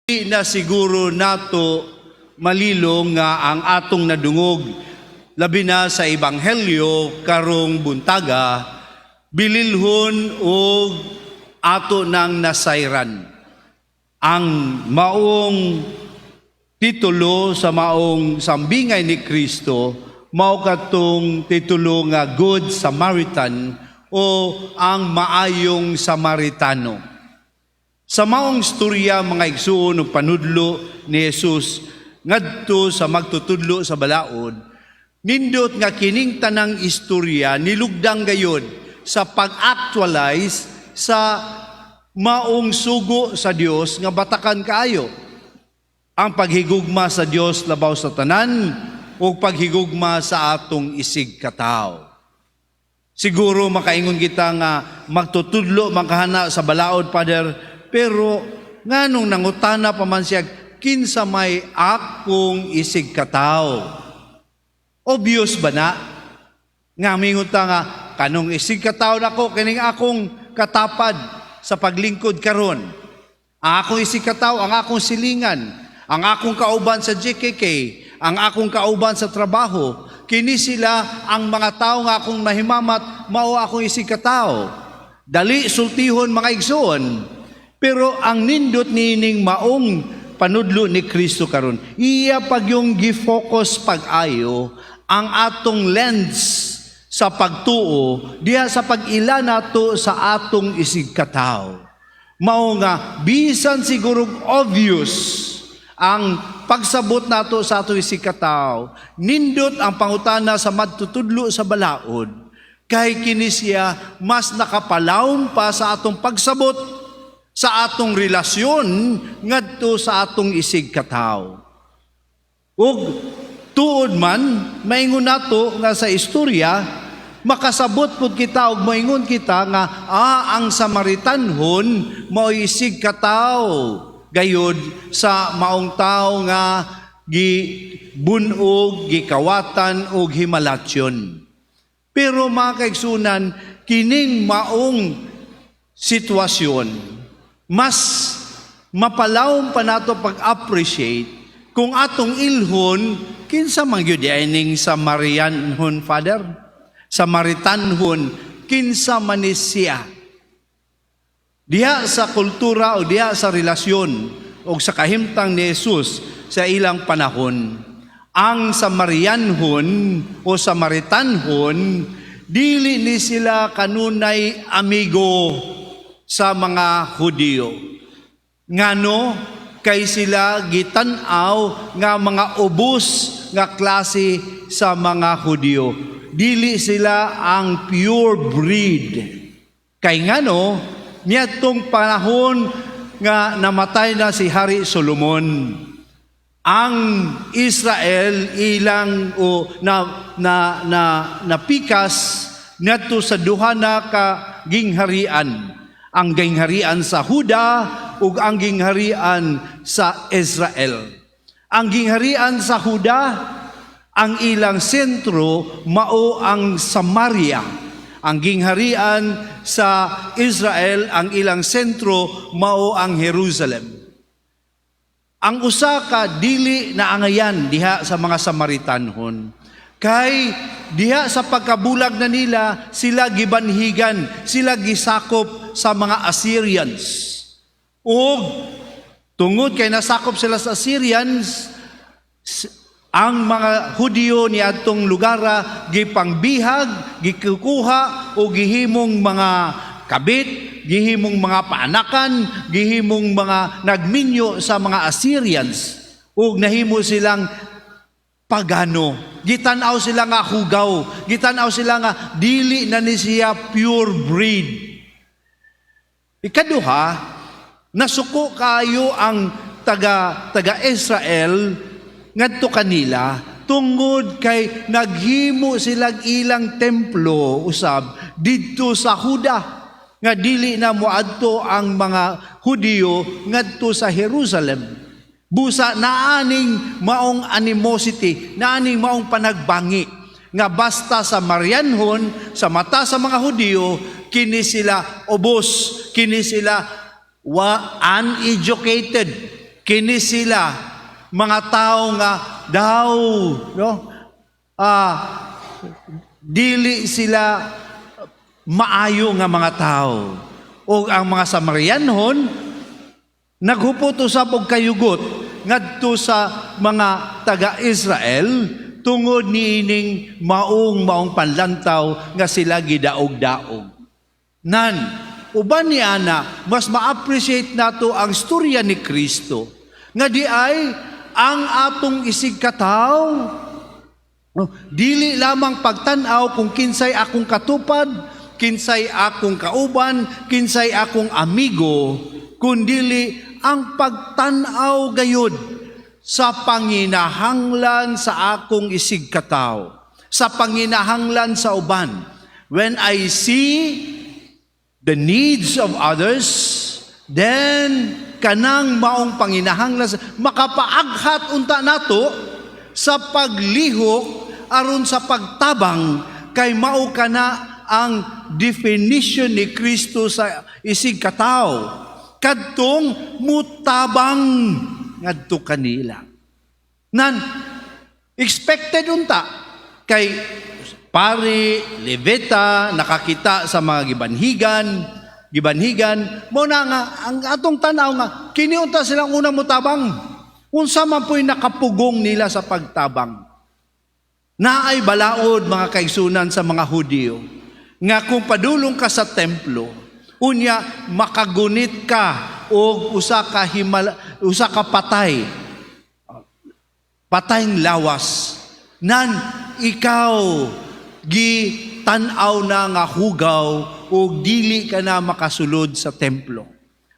Di na siguro nato malilong nga ang atong nadungog, labi na sa ebanghelyo karong buntaga, bililhon og ato nang nasayran. Ang maong titulo sa maong sambingay ni Kristo mao katong titulo nga Good Samaritan o ang Maayong Samaritano. Sa maong storya, mga igsuon, ug panudlo ni Jesus ngadto sa magtutudlo sa balaod, nindot nga kining tanang istorya nilugdang gayod sa pag-actualize sa maong sugo sa Dios nga batakan kaayo: ang paghigugma sa Dios labaw sa tanan ug paghigugma sa atong isig katawo. Siguro makaingon kita nga magtutudlo man kahana sa balaod, Father, pero nganong nangutana pa man siya kinsa may akong isig katawo? Obvious ba na? Nga mingon ta nga kanong isig katawo nako kining akong katapad sa paglingkod karon. Ang akong isig katawo, ang akong silingan, ang akong kauban sa GKK, ang akong kauban sa trabaho, kini sila ang mga tao nga akong nahimamat, mao akong isig katawo. Dali sultihon, mga igsoon. Pero ang nindot niining maong panudlo ni Kristo karon, iya pagyung gi-focus pag-ayo ang atong lens sa pagtuo diha sa pag-ila nato sa atong isig katawo. Mao nga bisan siguro obvious ang pagsabot nato sa atong isig katawo, nindot ang pangutana sa magtutudlo sa balaod kay kini siya mas nakapalawom pa sa atong pagsabot sa atong relasyon ngadto sa atong isig katawo. Ug tuod man, maingon nato nga sa istorya makasabot pud kita ug maingon kita nga ang Samaritanhon mao'y isig katawo gayud sa maong tawo nga gibunog, gikawatan ug himalatyon. Pero, mga kaigsunan, kining maong sitwasyon mas mapalawom pa nato pag-appreciate kung atong ilhon kinsa man gyud ning Samarianhon, Father. Samaritanhon, kinsa man ni siya? Diha sa kultura o diha sa relasyon o sa kahimtang ni Jesus sa ilang panahon, ang Samarianhon o Samaritanhon, dili ni sila kanunay amigo sa mga Hudiyo. Ngano? Kay sila gitan-aw nga mga ubos nga klase sa mga Hudiyo. Dili sila ang pure breed. Kay ngano? Niadtong panahon nga namatay na si Hari Solomon, ang Israel ilang o na na na napikas ngadto sa duha na ka gingharian: ang gingharian sa Huda ug ang gingharian sa Israel. Ang gingharian sa Huda, ang ilang sentro mao ang Samaria. Ang gingharian sa Israel, ang ilang sentro mao ang Jerusalem. Ang usa ka dili na angayan diha sa mga Samaritanhon kay diha sa pagkabulag na nila, sila gibanhigan, sila gisakop sa mga Assyrians. Ug tungod kay nasakop sila sa Assyrians, ang mga Hudiyo ni atong lugara gipangbihag, gikukuha o gihimong mga kabit, gihimong mga paanakan, gihimong mga nagminyo sa mga Assyrians ug nahimo silang pagano. Gitan-aw sila nga hugaw, gitan-aw sila nga dili na ni siya pure breed. Ikaduha, nasuko kayo ang taga taga Israel ngadto kanila tungod kay naghimo silang ilang templo usab didto sa Huda nga dili na moadto ang mga Hudiyo ngadto sa Jerusalem. Busa naaning maong animosity, naaning maong panagbangi nga basta sa Marianhon, sa mata sa mga Hudiyo, kini sila ubos, kini sila wa uneducated. Kini sila mga tao nga daw, no? Dili sila maayo nga mga tao. O ang mga Samarianhon naghupot usab og kayugot ngadto sa mga taga-Israel tungod niining maong maong panlantaw nga sila gidaog-daog. Nan, uban ni ana, mas ma-appreciate nato ang storya ni Kristo nga diay ang atong isig kataw, no, dili lamang pagtan-aw kung kinsay akong katupad, kinsay akong kauban, kinsay akong amigo, kundili ang pagtan-aw gayud sa panginahanglan sa akong isig kataw, sa panginahanglan sa uban. When I see the needs of others, then kanang maong panginahanglan makapaaghat unta nato sa paglihok aron sa pagtabang, kay mao kana ang definition ni Kristo sa isig kataw, kadtong mutabang ngadto kanila. Nan expected unta kay pari, Levita, nakakita sa mga gibanhigan, gibanhigan, mao na nga ang atong tanaw nga kini unta silang unang mutabang. Unsa man po'y nakapugong nila sa pagtabang? Naay balaod, mga kaigsunan, sa mga Hudiyo nga kung padulong ka sa templo, unya makagunit ka og usa ka patay, patayng lawas, nan ikaw gitan-aw na nga hugaw ug dili ka na makasulod sa templo.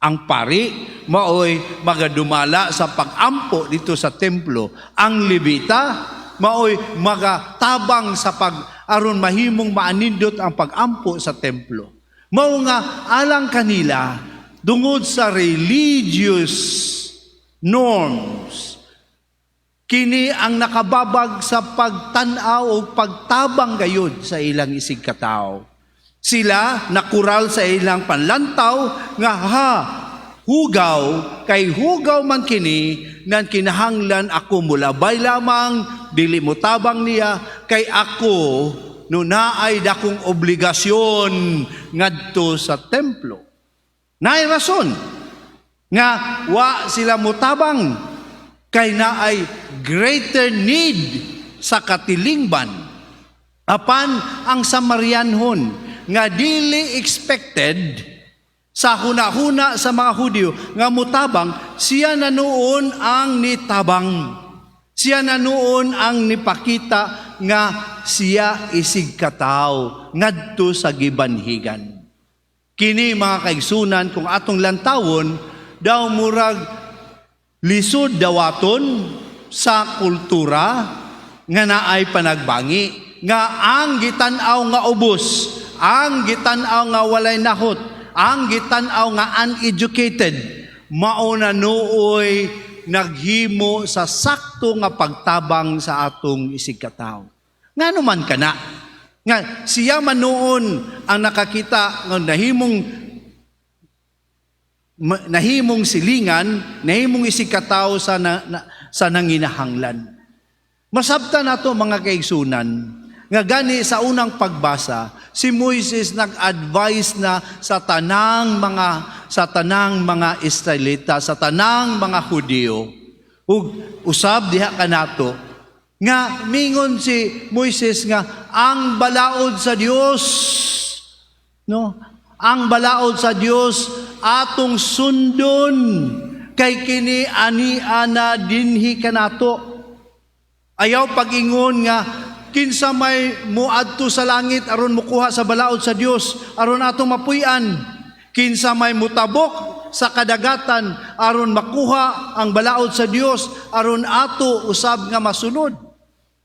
Ang pari maoy magadumala sa pag-ampo dito sa templo. Ang Levita maoy magatabang sa pag aron mahimong maanindot ang pag-ampo sa templo. Mao nga alang kanila, tungod sa religious norms, kini ang nakababag sa pagtan-aw o pagtabang gayud sa ilang isig katawo. Sila nakural sa ilang panlantaw nga ha, hugaw, kay hugaw man kini, nan kinahanglan ako mulabay lamang, dili mo tabang niya, kay ako no naay dakong obligasyon ngadto sa templo. Naay rason nga wa sila mutabang kay naay greater need sa katilingban. Apan ang Samarianhon nga dili expected sa huna-huna sa mga Hudyo nga mutabang, siya na noon ang nitabang. Siya na noon ang nipakita nga siya isig kataw ngadto sa gibanhigan. Kini, mga kaigsunan, kung atong lantawon, daw murag lisod dawaton sa kultura nga naay panagbangi nga ang gitan-aw nga ubos, ang gitan-aw nga walay nahot, ang gitan-aw nga uneducated, mao na nooy naghimo sa sakto nga pagtabang sa atong isig katawo. Ngano man kana nga siya man noon ang nakakita nga nahimong silingan, nahimong isig katawo sa nanginahanglan? Masabta nato, mga kaigsunan, nga gani sa unang pagbasa, si Moises nag-advise na sa tanang mga Israelita, sa tanang mga Hudiyo. Ug usab diha kanato nga mingon si Moises nga ang balaod sa Dios, no, ang balaod sa Dios atong sundon kay kini ani ana dinhi kanato. Ayaw pag-ingon nga kinsa may muadto sa langit aron mukuha sa balaod sa Dios aron atong mapuy-an, kinsa may mutabok sa kadagatan aron makuha ang balaod sa Dios aron ato usab nga masunod.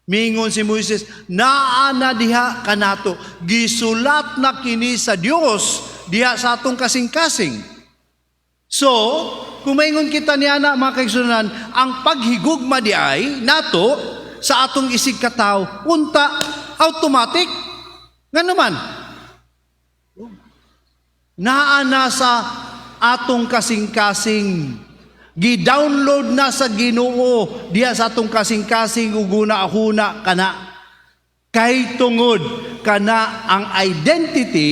Mingon si Moises, naa na diha kanato. Gisulat na kini sa Dios diha sa atong kasing-kasing. So, kung maingon kita niana, mga kaigsunan, ang paghigugma diay nato sa atong isig kataw, unta automatic. Nga naman, naa na sa atong kasing-kasing. Gi-download na sa Ginoo diha sa atong kasing-kasing ug huna-huna kana. Kay tungod kana ang identity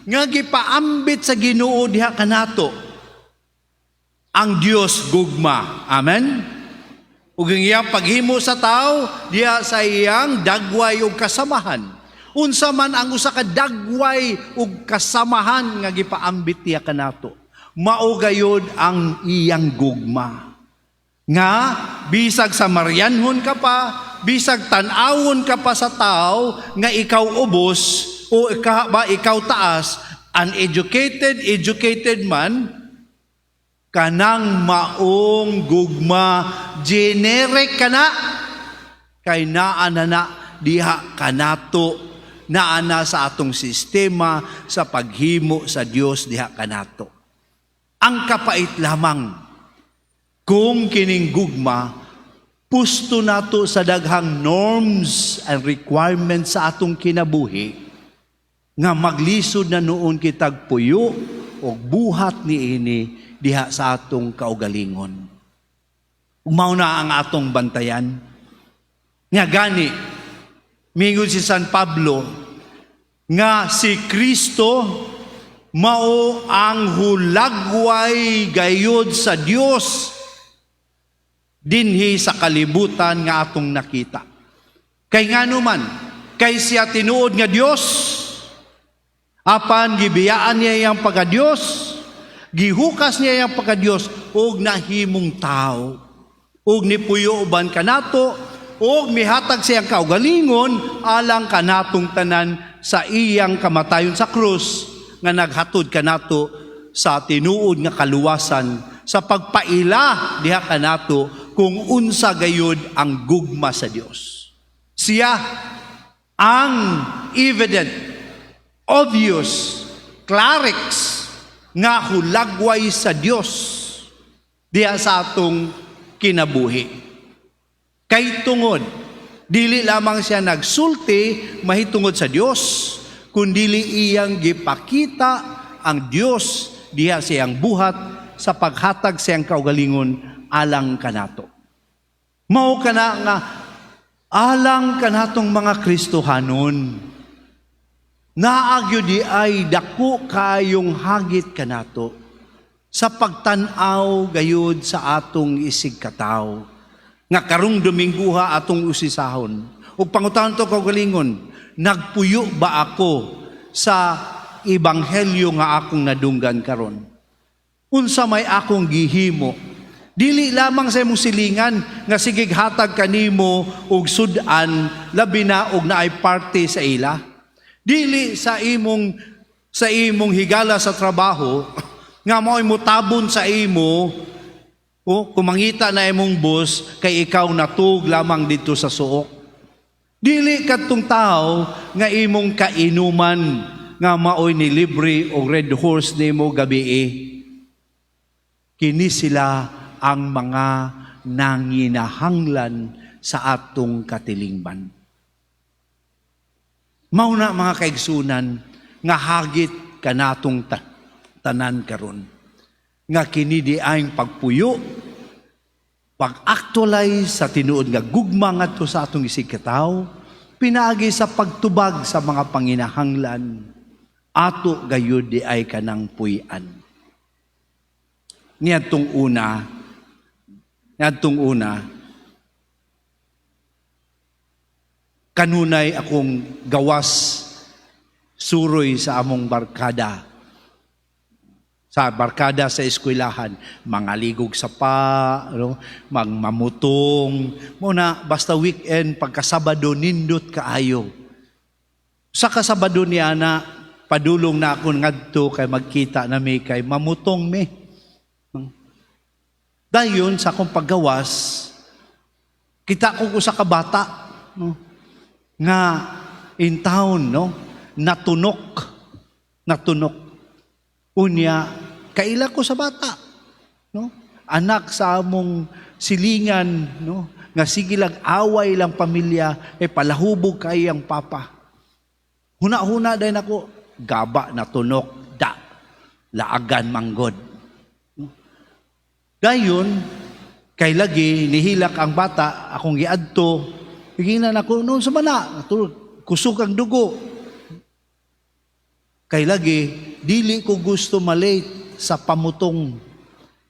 nga gipaambit sa Ginoo diha kanato. Ang Dios gugma. Amen. Ug ang iyang paghimo sa tao diha sa iyang dagway ug kasamahan. Unsa man ang usa ka dagway ug kasamahan nga gipaambit niya kanato, mao gayod ang iyang gugma. Nga bisag sa Marianhon ka pa, bisag tan-awon ka pa sa tao nga ikaw ubos o ika, ba ikaw taas, uneducated, educated man, kanang maong gugma generic kana kay naa na na diha kanato, naa na sa atong sistema sa paghimo sa Dios diha kanato. Ang kapait lamang kung kining gugma pusto nato sa daghang norms and requirements sa atong kinabuhi nga maglisod na nuon kitag puyo o buhat niini diha sa atong kaugalingon. Mao na ang atong bantayan. Nga gani, mingon si San Pablo, nga si Kristo mao ang hulagway gayod sa Dios dinhi sa kalibutan nga atong nakita. Kay ngano man, kay siya tinuod nga Dios, apan gibiyaan niya iyang pagka-Dios, gihukas niya iyang pagka-Dios ug nahimong tao. Ug nipuyo uban kanato, ug mihatag siyang kaugalingon alang kanatong tanan sa iyang kamatayon sa krus nga naghatod kanato sa tinuod nga kaluwasan sa pagpaila diha kanato kung unsa gayud ang gugma sa Dios. Siya ang evident, obvious, clarix nga hulagway sa Dios diha sa atong kinabuhi. Kay tungod, dili lamang siya nagsulti mahitungod sa Dios, kundili iyang gipakita ang Dios diha siyang buhat sa paghatag siyang kaugalingon alang kanato. Mao kana nga alang kanatong mga Kristohanon, naa gyud diay dako kayong hagit kanato sa pagtan-aw gayud sa atong isig katawo nga karong Domingguha atong usisahon ug pangutanon to kaugalingon, nagpuyo ba ako sa ebanghelyo nga akong nadunggan karon? Unsa may akong gihimo? Dili lamang sa imong silingan nga sigig hatag kanimo og sud-an, labi na og naay parte sa ila. Dili sa imong higala sa trabaho nga mao'y mutabon sa imo o kumangita na imong boss kay ikaw natug lamang dito sa suok. Dili kadtong tao nga imong kainuman nga maoy ni libre og Red Horse nimo gabi. Kini sila ang mga nanginahanglan sa atong katilingban. Mao na, mga kaigsunan, nga hagit kanatong tanan karon. Nga kini diayng pagpuyo, pag-actualize sa tinuod nga gugma ngadto sa atong isig katawo, pinaagi sa pagtubag sa mga panginahanglan, ato gayud diay kanang puy-an. Niadtong una, kanunay akong gawas suroy sa among barkada. Sa barkada sa eskwelahan, mga ligog sa pa, no, magmamutong, muna basta weekend, pagkasabado, nindot kaayo. Sa kasabado niya na, padulong na ako ngadto kay magkita na mi kay mamutong mi. Dayon sa akong paggawas, kita ko sa kabata, no, nga in town, no, natunok, natunok. Unya, kaila ko sa bata, no? Anak sa among silingan, no, nga sige lang away lang pamilya, eh palahubog kay ang papa. Huna-huna din ako, gaba natunok, da, laagan manggod. Dayon, kay lagi nihilak ang bata, akong giadto, giingnan ako, "No, sa mana, kusog ang dugo." Kay lagi, dili ko gusto malate sa pamutong.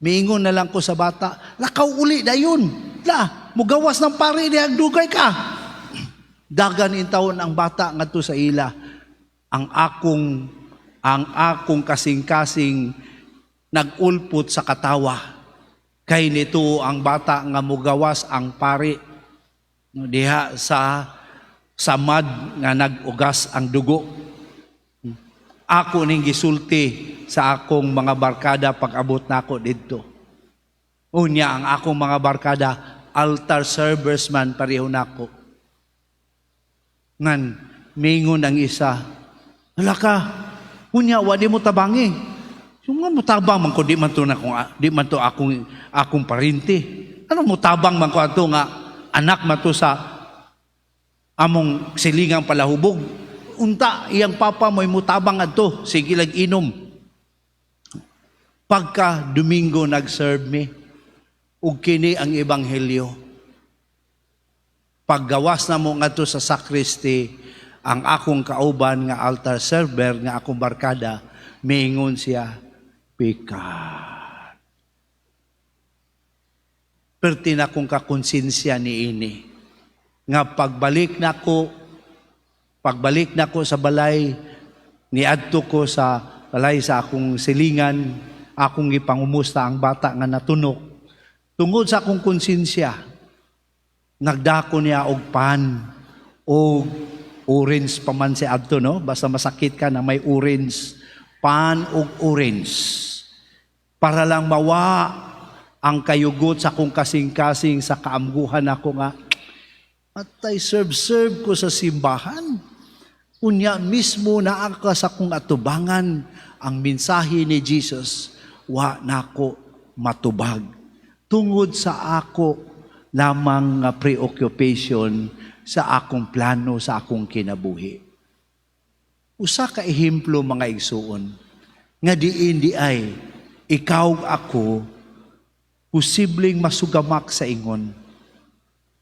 Miingon na lang ko sa bata, "Lakaw uli dayon. La, mugawas ng pari diha, dugay ka." Dagan intawon ang bata ngadto sa ila. Ang akong kasing-kasing nag-ulpot sa katawa. Kay nito ang bata nga mugawas ang pari diha sa samad nga nag-ugas ang dugo. Ako ning gisulti sa akong mga barkada pag-abot nako didto. Unya ang akong mga barkada, altar servers man pareho nako. Ngan mingon ang isa, "Hala ka, unya wa di mo tabangi." So nga mutabang man ko, di man to akong akong parente. Ano, mutabang man ko ato nga anak man to sa among silingang palahubog. Unta iyang papa mo'y mutabang adto, sige lag inom. Pagka Domingo nag-serve mi, ug kini ang ebanghelyo. Paggawas na mo ngadto sa sacristy, ang akong kauban nga altar server nga akong barkada, miingon siya, "Pikat. Perti na kong kakonsensya ni ini. Nga pagbalik nako sa balay, niadto ko sa balay sa akong silingan, akong gipangumusta ang bata nga natunok. Tungod sa akong konsensya, nagdako niya og pan og orange pa man si adto, no? Basta masakit ka na may orange, pan og orange. Para lang mawa ang kayugot sa akong kasing-kasing sa kaamguhan ako nga atay serve-serve ko sa simbahan. Unya mismo naa ka sa akong atubangan ang mensahe ni Jesus, wa nako matubag. Tungod sa ako lamang nga preoccupation sa akong plano sa akong kinabuhi." Usa ka ehemplo, mga igsuon, nga diin di ay ikaw, ako, posibleng masugamak sa ingon.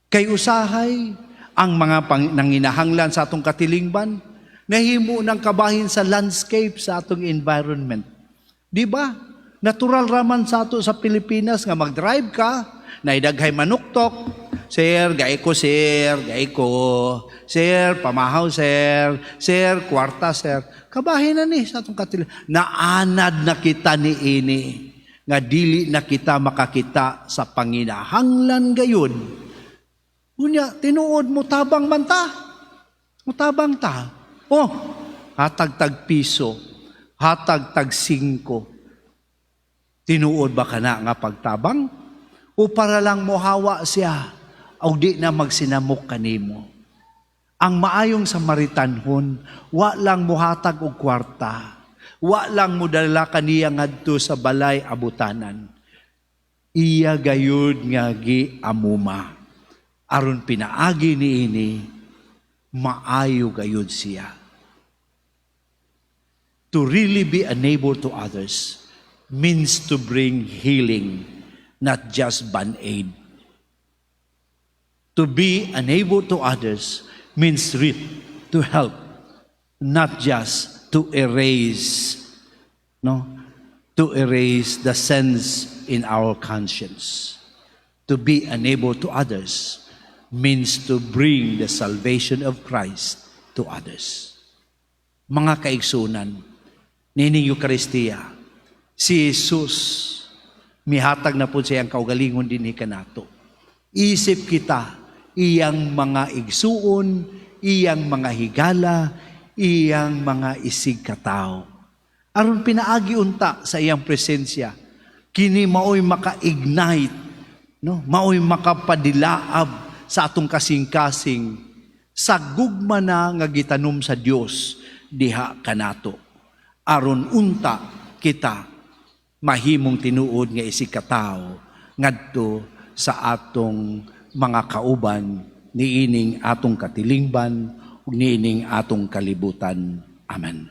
Kay usahay ang mga nanginahanglan sa atong katilingban, nahimo ng kabahin sa landscape sa atong environment. Di ba? Natural raman sa ato sa Pilipinas nga mag-drive ka, naidaghay manuktok, "Sir, gai ko, sir, gai ko. Sir, pamahaw, sir. Sir, kwarta, sir." Kabahin na ni sa atong katil. Naanad na kita ni ini nga dili na kita makakita sa panginahanglan gayon. Unya, tinuod mo tabang man ta. Mutabang ta. Oh, hatag tag piso, hatag tag 5. Tinuod ba kana nga pagtabang? O para lang mohawa siya o di na magsinamok kanimo? Ang maayong Samaritanhon, wa lang muhatag og kwarta. Wa lang modala kaniya ngadto sa balay abutanan. Iya gayud nga giamuma. Aron pinaagi niini, maayo gayud siya. To really be a neighbor to others means to bring healing, not just band-aid. To be a neighbor to others means really to help, not just to erase, no? To erase the sense in our conscience. To be a neighbor to others means to bring the salvation of Christ to others. Mga kaigsunan, nining Eukaristiya, si Jesus mihatag na po siyang kaugalingon dinhi kanato. Isip kita, iyang mga igsuon, iyang mga higala, iyang mga isig katawo. Aron pinaagi unta sa iyang presensya, kini maoy maka-ignite, no? Maoy makapadilaab sa atong kasing-kasing sa gugma na nga gitanom sa Dios diha kanato. Aron unta kita mahimong tinuod nga isig katawo ngadto sa atong mga kauban niining atong katilingban ug niining atong kalibutan. Amen.